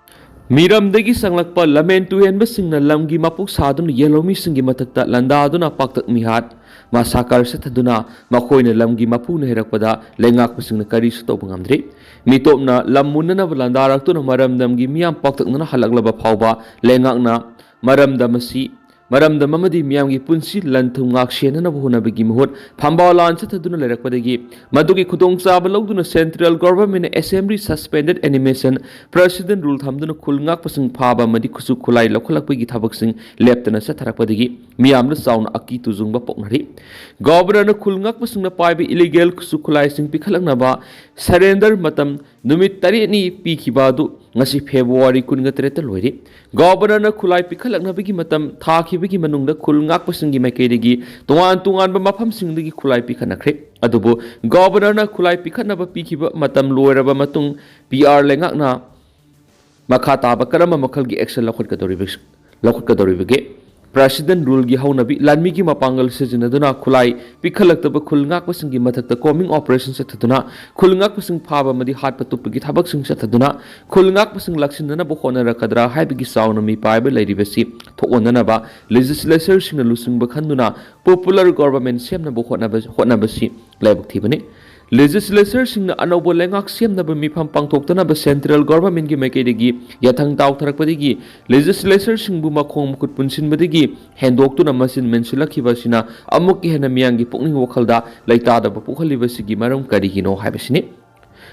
ꯃꯤꯔꯝꯗꯒꯤ ꯆꯪꯂꯛꯄ ꯂꯝꯍꯦꯟ ꯇꯨꯍꯦꯟꯕꯁꯤꯡꯅ ꯂꯝꯒꯤ ꯃꯄꯨ ꯁꯥꯗꯨꯅ ꯌꯦꯜꯍꯧꯃꯤꯁꯤꯡꯒꯤ ꯃꯊꯛꯇ ꯂꯥꯟꯗꯥꯗꯨꯅ ꯄꯥꯛꯇꯛ ꯃꯤꯍꯥꯠ, massacre ꯆꯠꯊꯗꯨꯅ ꯃꯈꯣꯏꯅ ꯂꯝꯒꯤ ꯃꯄꯨꯅ ꯍꯥꯏꯔꯛꯄꯗ ꯂꯩꯉꯥꯛꯄꯁꯤꯡꯅ ꯀꯔꯤꯁꯨ ꯇꯧꯕ ꯉꯝꯗ꯭ꯔꯤ꯫ ꯃꯤꯇꯣꯞꯅ ꯂꯝ ꯃꯨꯟꯅꯅꯕ ꯂꯥꯟꯗꯥꯔꯛꯇꯨꯅ ꯃꯔꯝꯗꯝꯒꯤ ꯃꯤꯌꯥꯝ ꯄꯥꯛꯇꯛꯅꯅ ꯍꯜꯂꯛꯂꯕ ꯐꯥꯎꯕ ꯂꯩꯉꯥꯛꯅ ꯃꯔꯝꯗꯝ ꯑꯁꯤ ꯃꯔꯝꯗꯝ ꯑꯃꯗꯤ ꯃꯤꯌꯥꯝꯒꯤ ꯄꯨꯟꯁꯤ ꯂꯟ ꯊꯨꯝ ꯉꯥꯛ ꯁꯦꯟꯅꯅꯕ ꯍꯣꯠꯅꯕꯒꯤ ꯃꯍꯨꯠ ꯐꯝꯕꯥꯜ ꯂꯥꯟ ꯆꯠꯊꯗꯨꯅ ꯂꯩꯔꯛꯄꯗꯒꯤ ꯃꯗꯨꯒꯤ ꯈꯨꯗꯣꯡꯆꯥꯕ ꯂꯧꯗꯨꯅ Central Government ꯅ Assembly Suspended Animation President Rule ꯊꯝꯗꯨꯅ ꯈꯨꯜ ꯉꯥꯛꯄꯁꯤꯡ ꯐꯥꯕ ꯑꯃꯗꯤ ꯈꯨꯠꯁꯨ ꯈꯨꯠꯂꯥꯏ ꯂꯧꯈꯠꯂꯛꯄꯒꯤ ꯊꯕꯛꯁꯤꯡ ꯂꯦꯞꯇꯅ ꯆꯠꯊꯔꯛꯄꯗꯒꯤ ꯃꯤꯌꯥꯝꯗ ꯆꯥꯎꯅ ꯑꯀꯤ ꯇꯨꯖꯨꯡꯕ ꯄꯣꯛꯅꯔꯤ꯫ Governor ꯅ ꯈꯨꯜ ꯉꯥꯛꯄꯁꯤꯡꯅ ꯄꯥꯏꯕ illegal ꯈꯨꯠꯁꯨ ꯈꯨꯠꯂꯥꯏꯁꯤꯡ ꯄꯤꯈꯠꯂꯛꯅꯕ surrender ꯃꯇꯝ ꯅꯨꯃꯤꯠ ꯇꯔꯦꯠꯅꯤ ꯄꯤꯈꯤꯕ ꯑꯗꯨ ꯉꯁꯤ February ꯀꯨꯟꯒ ꯇꯔꯦꯠꯇ ꯂꯣꯏꯔꯦ꯫ Governor ꯅ ꯈꯨꯠꯂꯥꯏ ꯄꯤꯈꯠꯂꯛꯅꯕꯒꯤ ꯃꯇꯝ ꯊꯥꯈꯤꯕꯒꯤ ꯃꯅꯨꯡꯗ ꯈꯨꯜ ꯉꯥꯛꯄꯁꯤꯡꯒꯤ ꯃꯥꯏꯀꯩꯗꯒꯤ ꯇꯣꯉꯥꯟ ꯇꯣꯉꯥꯟꯕ ꯃꯐꯝꯁꯤꯡꯗꯒꯤ ꯈꯨꯠꯂꯥꯏ ꯄꯤꯈꯠꯅꯈ꯭ꯔꯦ꯫ ꯑꯗꯨꯕꯨ Governor ꯅ ꯈꯨꯠꯂꯥꯏ ꯄꯤꯈꯠꯅꯕ ꯄꯤꯈꯤꯕ ꯃꯇꯝ ꯂꯣꯏꯔꯕ ꯃꯇꯨꯡ P R ꯂꯩꯉꯥꯛꯅ ꯃꯈꯥ ꯇꯥꯕ ꯀꯔꯝꯕ ꯃꯈꯜꯒꯤ action ꯂꯧꯈꯠꯀꯗꯧꯔꯤꯕ-, ꯂꯧꯈꯠꯀꯗꯧꯔꯤꯕꯒꯦ? President Rule ꯒꯤ ꯍꯧꯅꯕꯤ ꯂꯥꯟꯃꯤꯒꯤ ꯃꯄꯥꯡꯒꯜ ꯁꯤꯖꯤꯟꯅꯗꯨꯅ ꯈꯨꯠꯂꯥꯏ ꯄꯤꯈꯠꯂꯛꯇꯕ ꯈꯨꯜ ꯉꯥꯛꯄꯁꯤꯡꯒꯤ ꯃꯊꯛꯇ combing operation ꯆꯠꯊꯗꯨꯅ ꯈꯨꯜ ꯉꯥꯛꯄꯁꯤꯡ ꯐꯥꯕ ꯑꯃꯗꯤ ꯍꯥꯠꯄ ꯇꯨꯞꯄꯒꯤ ꯊꯕꯛꯁꯤꯡ ꯆꯠꯊꯗꯨꯅ ꯈꯨꯜ ꯉꯥꯛꯄꯁꯤꯡ ꯂꯥꯛꯁꯤꯟꯅꯅꯕ ꯍꯣꯠꯅꯔꯛꯀꯗ꯭ꯔꯥ ꯍꯥꯏꯕꯒꯤ ꯆꯥꯎꯅ ꯃꯤꯄꯥꯏꯕ ꯂꯩꯔꯤꯕꯁꯤ ꯊꯣꯛꯍꯟꯅꯅꯕ legislature ꯁꯤꯡꯅ ꯂꯨꯆꯤꯡꯕ ꯈꯟꯗꯨꯅ popular government ꯁꯦꯝꯅꯕ ꯍꯣꯠꯅꯕ, ꯍꯣꯠꯅꯕꯁꯤ ꯂꯥꯏꯕꯛ ꯊꯤꯕꯅꯤ꯫ Legislature ꯁꯤꯡꯅ ꯑꯅꯧꯕ ꯂꯩꯉꯥꯛ ꯁꯦꯝꯅꯕ ꯃꯤꯐꯝ ꯄꯥꯡꯊꯣꯛꯇꯅꯕ Central Government ꯀꯤ ꯃꯥꯏꯀꯩꯗꯒꯤ ꯌꯥꯊꯪ ꯇꯥꯎꯊꯔꯛꯄꯗꯒꯤ legislature ꯁꯤꯡꯕꯨ ꯃꯈꯣꯡ ꯃꯈꯨꯠ ꯄꯨꯟꯁꯤꯟꯕꯗꯒꯤ ꯍꯦꯟꯗꯣꯛꯇꯨꯅ ꯃꯆꯤꯟ ꯃꯦꯟꯁꯤꯜꯂꯛꯈꯤꯕ ꯑꯁꯤꯅ ꯑꯃꯨꯛꯀ ꯍꯦꯟꯅ ꯃꯤꯌꯥꯝꯒꯤ ꯄꯨꯛꯅꯤꯡ ꯋꯥꯈꯜꯗ ꯂꯩꯇꯥꯗꯕ ꯄꯣꯛꯍꯜꯂꯤꯕꯁꯤꯒꯤ ꯃꯔꯝ ꯀꯔꯤꯒꯤꯅꯣ ꯍꯥꯏꯕꯁꯤꯅꯤ꯫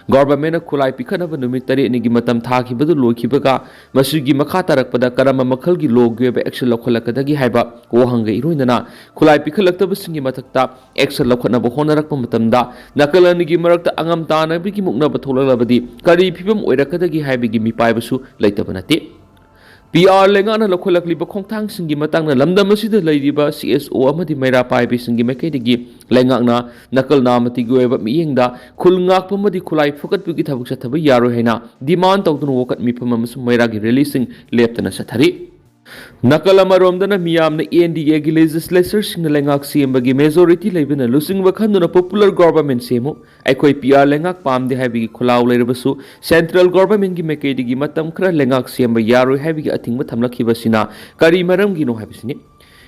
Government ꯅ ꯈꯨꯠꯂꯥꯏ ꯄꯤꯈꯠꯅꯕ ꯅꯨꯃꯤꯠ ꯇꯔꯦꯠꯅꯤꯒꯤ ꯃꯇꯝ ꯊꯥꯈꯤꯕꯗꯨ ꯂꯣꯏꯈꯤꯕꯒ ꯃꯁꯤꯒꯤ ꯃꯈꯥ ꯇꯥꯔꯛꯄꯗ ꯀꯔꯝꯕ ꯃꯈꯜꯒꯤ law ꯒꯤ ꯑꯣꯏꯕ action ꯂꯧꯈꯠꯂꯛꯀꯗꯒꯦ ꯍꯥꯏꯕ ꯋꯥꯍꯪꯒ ꯏꯔꯣꯏꯅꯅ ꯈꯨꯠꯂꯥꯏ ꯄꯤꯈꯠꯂꯛꯇꯕꯁꯤꯡꯒꯤ ꯃꯊꯛꯇ action ꯂꯧꯈꯠꯅꯕ ꯍꯣꯠꯅꯔꯛꯄ ꯃꯇꯝꯗ ꯅꯥꯀꯜ ꯑꯅꯤꯒꯤ ꯃꯔꯛꯇ ꯑꯉꯝ ꯇꯥꯟꯅꯕꯒꯤ ꯃꯨꯛꯅꯕ ꯊꯣꯛꯂꯛꯂꯕꯗꯤ ꯀꯔꯤ ꯐꯤꯕꯝ ꯑꯣꯏꯔꯛꯀꯗꯒꯦ ꯍꯥꯏꯕꯒꯤ ꯃꯤꯄꯥꯏꯕꯁꯨ ꯂꯩꯇꯕ ꯅꯠꯇꯦ꯫ P R ꯂꯩꯉꯥꯛꯅ ꯂꯧꯈꯠꯂꯛꯂꯤꯕ ꯈꯣꯡꯊꯥꯡꯁꯤꯡꯒꯤ ꯃꯇꯥꯡꯗ ꯂꯝꯗꯝ ꯑꯁꯤꯗ ꯂꯩꯔꯤꯕ C S O ꯑꯃꯗꯤ ꯃꯩꯔꯥ ꯄꯥꯏꯕꯤꯁꯤꯡꯒꯤ ꯃꯥꯏꯀꯩꯗꯒꯤ ꯂꯩꯉꯥꯛꯅ ꯅꯥꯀꯜ ꯅꯥꯃꯇꯤꯒꯤ ꯑꯣꯏꯕ ꯃꯤꯠꯌꯦꯡꯗ ꯈꯨꯜ ꯉꯥꯛꯄ ꯑꯃꯗꯤ ꯈꯨꯠꯂꯥꯏ ꯐꯨꯒꯠꯄꯒꯤ ꯊꯕꯛ ꯆꯠꯊꯕ ꯌꯥꯔꯣꯏ ꯍꯥꯏꯅ demand ꯇꯧꯗꯨꯅ ꯋꯥꯀꯠ ꯃꯤꯐꯝ ꯑꯃꯁꯨꯡ ꯃꯩꯔꯥꯒꯤ rally ꯁꯤꯡ ꯂꯦꯞꯇꯅ ꯆꯠꯊꯔꯤ꯫ ꯅꯥꯀꯜ ꯑꯃꯔꯣꯝꯗꯅ ꯃꯤꯌꯥꯝꯅ N D A ꯒꯤ legislature ꯁꯤꯡꯅ ꯂꯩꯉꯥꯛ ꯁꯦꯝꯕꯒꯤ majority ꯂꯩꯕꯅ ꯂꯨꯆꯤꯡꯕ ꯈꯟꯗꯨꯅ popular government ꯁꯦꯝꯃꯨ, ꯑꯩꯈꯣꯏ P R ꯂꯩꯉꯥꯛ ꯄꯥꯝꯗꯦ ꯍꯥꯏꯕꯒꯤ ꯈꯣꯜꯂꯥꯎ ꯂꯩꯔꯕꯁꯨ Central Government ꯀꯤ ꯃꯥꯏꯀꯩꯗꯒꯤ ꯃꯇꯝ ꯈꯔ ꯂꯩꯉꯥꯛ ꯁꯦꯝꯕ ꯌꯥꯔꯣꯏ ꯍꯥꯏꯕꯒꯤ ꯑꯊꯤꯡꯕ ꯊꯝꯂꯛꯈꯤꯕꯁꯤꯅ ꯀꯔꯤ ꯃꯔꯝꯒꯤꯅꯣ ꯍꯥꯏꯕꯁꯤꯅꯤ꯫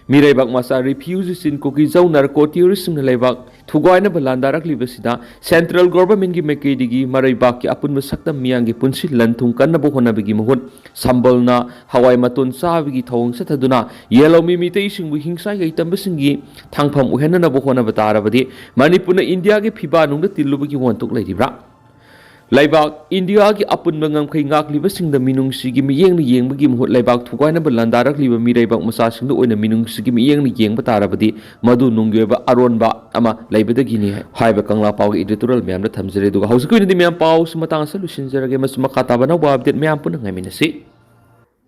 ꯃꯤꯔꯩꯕꯥꯛ ꯃꯆꯥ refugees in Kuki-Zo narco terrorist-ꯁꯤꯡꯅ ꯂꯩꯕꯥꯛ ꯊꯨꯒꯥꯏꯅꯕ ꯂꯥꯟꯗꯥꯔꯛꯂꯤꯕꯁꯤꯗ central government-ꯀꯤ ꯃꯥꯏꯀꯩꯗꯒꯤ ꯃꯔꯩꯕꯥꯛꯀꯤ ꯑꯄꯨꯟꯕ ꯁꯛꯇꯝ ꯃꯤꯌꯥꯝꯒꯤ ꯄꯨꯟꯁꯤ ꯂꯟ ꯊꯨꯝ ꯀꯟꯅꯕ ꯍꯣꯠꯅꯕꯒꯤ ꯃꯍꯨꯠ ꯁꯝꯕꯜꯅ ꯍꯋꯥꯏ ꯃꯇꯣꯟ ꯆꯥꯕꯒꯤ ꯊꯧꯑꯣꯡ ꯆꯠꯊꯗꯨꯅ ꯌꯦꯜꯍꯧꯃꯤ ꯃꯤꯇꯩꯁꯤꯡꯕꯨ ꯍꯤꯡꯁꯥ ꯌꯩꯇꯝꯕꯁꯤꯡꯒꯤ ꯊꯥꯡꯐꯝ ꯑꯣꯏꯍꯟꯅꯅꯕ ꯍꯣꯠꯅꯕ ꯇꯥꯔꯕꯗꯤ ꯃꯅꯤꯄꯨꯔꯅ ꯏꯟꯗꯤꯌꯥꯒꯤ ꯐꯤꯕꯥ ꯅꯨꯡꯗ ꯇꯤꯜꯂꯨꯕꯒꯤ ꯋꯥꯟꯊꯣꯛ ꯂꯩꯔꯤꯕ꯭ꯔꯥ? ꯂꯩꯕꯥꯛ ꯏꯟꯗꯤꯌꯥꯒꯤ ꯑꯄꯨꯟꯕ ꯉꯝꯈꯩ ꯉꯥꯛꯂꯤꯕꯁꯤꯡꯗ ꯃꯤꯅꯨꯡꯁꯤꯒꯤ ꯃꯤꯠꯌꯦꯡꯅ ꯌꯦꯡꯕꯒꯤ ꯃꯍꯨꯠ ꯂꯩꯕꯥꯛ ꯊꯨꯒꯥꯏꯅꯕ ꯂꯥꯟꯗꯥꯔꯛꯂꯤꯕ ꯃꯤꯔꯩꯕꯥꯛ ꯃꯆꯥꯁꯤꯡꯗ ꯑꯣꯏꯅ ꯃꯤꯅꯨꯡꯁꯤꯒꯤ ꯃꯤꯠꯌꯦꯡꯅ ꯌꯦꯡꯕ ꯇꯥꯔꯕꯗꯤ ꯃꯗꯨ ꯅꯨꯡꯒꯤ ꯑꯣꯏꯕ ꯑꯔꯣꯟꯕ ꯑꯃ ꯂꯩꯕꯗꯒꯤꯅꯤ ꯍꯥꯏꯕ ꯀꯪꯂꯥ ꯄꯥꯎꯒꯤ editorial ꯃꯌꯥꯝꯗ ꯊꯝꯖꯔꯦ꯫ ꯑꯗꯨꯒ ꯍꯧꯖꯤꯛꯀꯤ ꯑꯣꯏꯅꯗꯤ ꯃꯌꯥꯝ ꯄꯥꯎꯁꯤ ꯃꯇꯥꯡ ꯑꯁꯤꯗ ꯂꯣꯏꯁꯤꯟꯖꯔꯒꯦ꯫ ꯃꯁꯤ ꯃꯈꯥ ꯇꯥꯕ ꯑꯅꯧꯕ update ꯃꯌꯥꯝ ꯄꯨꯟꯅ ꯉꯥꯏꯃꯤꯟꯅꯁꯤ꯫